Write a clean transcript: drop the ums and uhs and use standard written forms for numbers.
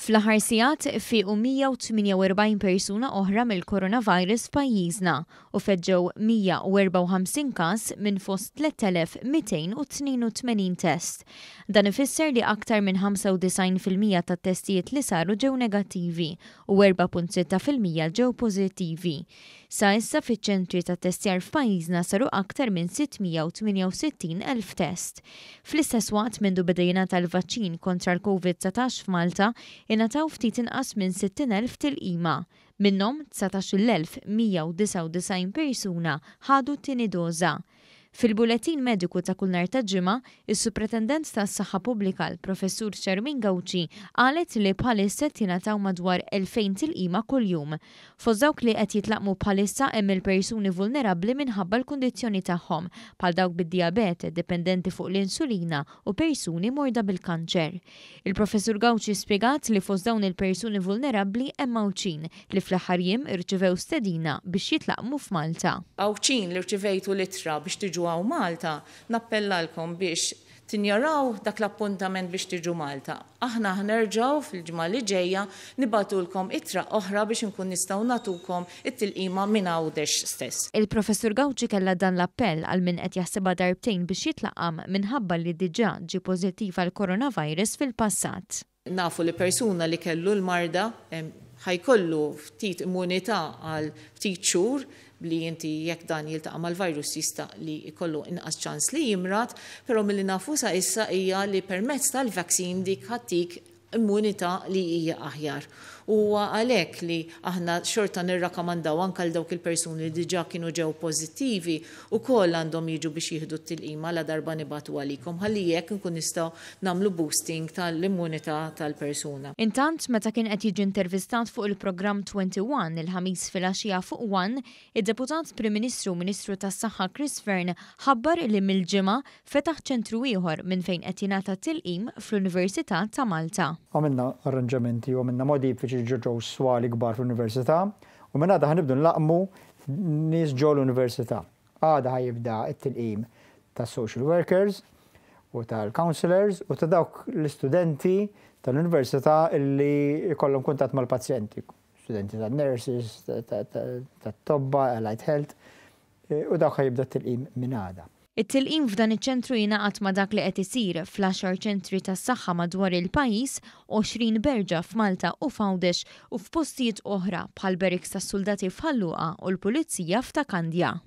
Fl-aħħar sigħat fiequ 148 persuna oħra mill-coronavirus f'pajjiżna u feġġew 154 każ minn fost 3,282 test. Dan ifisser li aktar minn 95% tat-testijiet li saru ġew negattivi u 4.6% ġew pożittivi. Sa issa fiċ-ċentri tat-testjar f'pajjiżna saru aktar minn 668,000 test. Fl-istess waqt mindu beda jingħata l-vaċċin kontra l-Covid-19 f'Malta, ingħataw ftit inqas minn 60,000 tilqima. Minnhom 19,199 persuna ħadu t-tieni doża. Fil-Bulletin Mediku ta' kull nhar ta' Ġimgħa, is-Supretendent tas-Saħħa Pubblika l-Professur Charmaine Gauci qalet li bħalissa qed jingħataw madwar 2,000 tilqima kuljum. Fost dawk li qed jitlaqqmu bħalissa hemm il-persuni vulnerabbli minħabba l-kundizzjoni tagħhom, bħal dawk bid-dijabete, dipendenti fuq l-insulina u persuni morda bil-kanċer. Il-Professur Gauci spjegat li fost dawn il-persuni vulnerabbli hemm Għawdxin li fl-aħħar jiem irċivew stedina biex jitlaqqmu f'Malta. Għawdxin li rċivejtu l-ittra biex tiġu hawn Malta, nappellalkom biex tinjoraw dak l-appuntament biex tiġu Malta. Aħna ħa nerġgħu fil-ġimgħa li ġejja nibagħtulkom ittra oħra biex inkun nistgħu nagħtukom it-tilqima minn Għawdex stess. Il-Professur Gauci kellha dan l-appell għal min qed jaħsibha darbtejn biex jitlaqqam minħabba li diġà ġie pożittiv għall-coronavirus fil-passat. Nafu li persuna li kellu l-marda ħa jkollu ftit immunità għal ftit xhur li inti jekk dan jiltaqa' mal-virus jista' li jkollu inqas ċans li jimrad, però milli nafu sa issa hija li permezz tal-vaccine dik ħa ttik immunità li hija aħjar. U huwa għalhekk li aħna xorta nirrakkomandaw anke għal dawk il-persuni li diġà kienu ġew pożittivi wkoll għandhom jiġu biex jieħdu t-tilqima la darba nibagħtu għalikom ħalli hekk inkun nistgħu nagħmlu boosting tal-immunità tal-persuna. Intant, meta kien qed jiġi intervistat fuq il-programm 21 il-Ħamis filgħaxija fuq one, id-Deputat Prim Ministru u Ministru tas-Saħħa Chris Fearne ħabbar li mill-Ġimgħa Fetaħ ċentru ieħor minn fejn qed jingħata t-tilqim fl-Università ta' Malta. Għamilna arranġamenti u għamilna modifiċi ġo ġew swali kbar fl-Università u minn għada ħa nibdu nlaqqmu nies ġo l-Università. Għada ħa jibda t-tilqim tas-social workers u tal-counsellors u ta' dawk l-istudenti tal-Università li jkollhom kuntatt mal-pazjenti, studenti tan-nurses, tat-tobba, allied health, u dawk ħa jibda t-tilqim minn għada. It-tilqim f'dan iċ-ċentru jingħaqad ma' dak li qed isir fl-għaxar ċentri tas-saħħa madwar il-pajjiż, 20 berġa f'Malta u f'Għawdex u f'postijiet oħra bħall-barracks tas-suldati f'Ħal Luqa u l-Pulizija f'Ta' Kandja.